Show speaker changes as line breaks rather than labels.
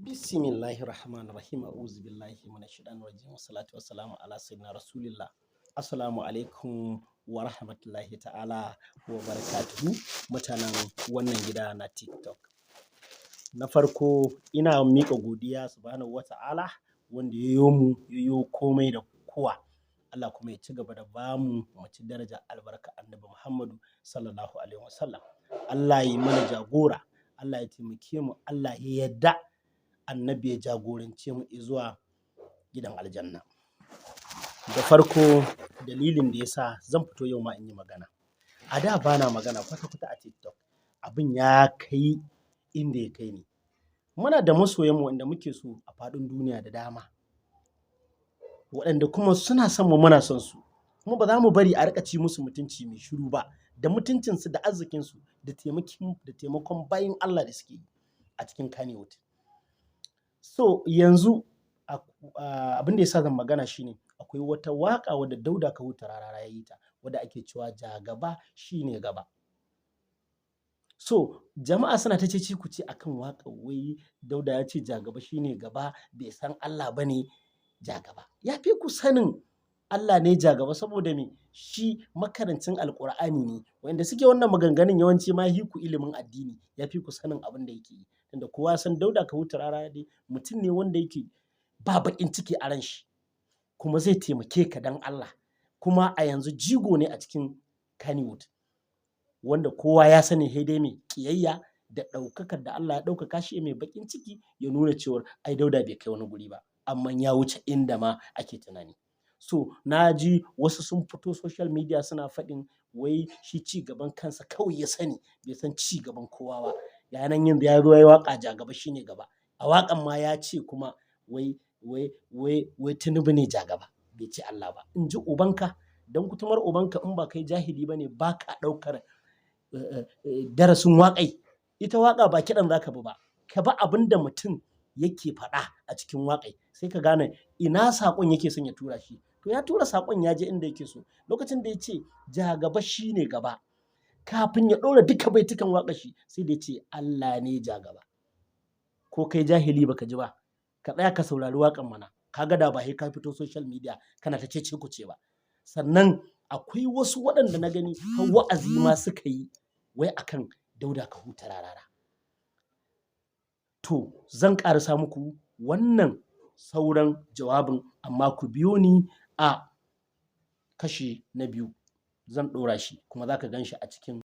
Bismillahir Rahmanir Rahim. A'udhu billahi minash shaitanir rajim. Wassalatu wassalamu ala sayyidina Rasulillah. Assalamu alaikum wa rahmatullahi ta'ala wa barakatuhu, mutanen wannan gida na TikTok. Na farko, ina miƙa godiya subhanahu wa ta'ala wanda ya yo mu, ya yo komai da kowa. Allah kuma ya ci gaba da bamu mu ci daraja albarka Annabi Muhammadu sallallahu alaihi wasallam. Allah ya mana jagora, Allah ya taimake mu, Allah ya yadda Annabi ya jagorance mu zuwa gidan aljanna. Da farko, dalilin da ya sa zan fito yau ma in yi magana. A da bana magana kwata-kwata a TikTok. Abin ya kai inda ya kai ni. Muna da masoyanmu wanda muke so a faɗin duniya da dama, waɗanda kuma suna son mu, muna son su. Kuma ba za mu bari a riƙa ci musu mutunci mai shiru ba, da mutuncinsu da arzikinsu da taimakon bayin Allah da suke yi a cikin Kannywood. So yanzu abin da ya sa zan magana shine akwai wata waƙa wadda Dauda Kahutu Rarara ya yi ta, wadda ake cewa "Jagaba shine gaba". So jama'a suna ta cece-kuce akan waƙar, wai Dauda ya ce jagaba shine gaba, bai san Allah ba ne jagaba. Ya fi ku sanin Allah ne jagaba, saboda me? Shi makarancin Alƙur'ani ne. Wanda suke wannan maganganun yawanci ma fi ku ilimin addini, ya fi ku sanin abin da yake yi. Tunda kowa ya san Dauda Kahutu Rarara dai mutum ne wanda yake ba baƙin ciki a ran shi, kuma zai taimake ka don Allah. Kuma a yanzu jigo ne a cikin Kannywood wanda kowa ya sani, sai dai mai ƙiyayya da ɗaukakar da Allah ya ɗaukaka shi mai baƙin ciki ya nuna cewar ai Dauda bai kai wani guri ba, amma ya wuce inda ma ake tunani. So na ji wasu sun fito social media suna faɗin wai shi ci gaban kansa kawai ya sani, bai san ci gaban kowa ba. Ga nan yanzu ya zo ya yi waƙa "Jagaba shine gaba". A waƙan ma ya ce kuma wai Tinubu ne jagaba, bai ce Allah ba. In ji ubanka, don kutumar ubanka, in ba kai jahili ba ne, ba ka ɗaukar darasin waƙai. Ita waƙa ba kiɗan za ka bi ba, ka bi abin da mutum yake faɗa a cikin waƙai, sai ka gane ina saƙon yake son ya tura shi. To ya tura saƙon, ya je inda yake so. Lokacin da ya ce jagaba shine gaba, kafin ya ɗora duka baitukan waƙar shi, sai da ya ce Allah ne jagaba. Ko kai jahili baka ji ba, ka tsaya ka saurari waƙan mana. Ka ga da ba sai ka fito social media kana ta cece-kuce ba. Sannan akwai wasu waɗanda na gani har wa'azi ma suka yi wai akan Dauda Kahutu Rarara. To zan ƙarasa muku wannan sauran jawabin, amma ku biyo ni a kashi na biyu. Zan ɗora shi kuma za ka gan shi a cikin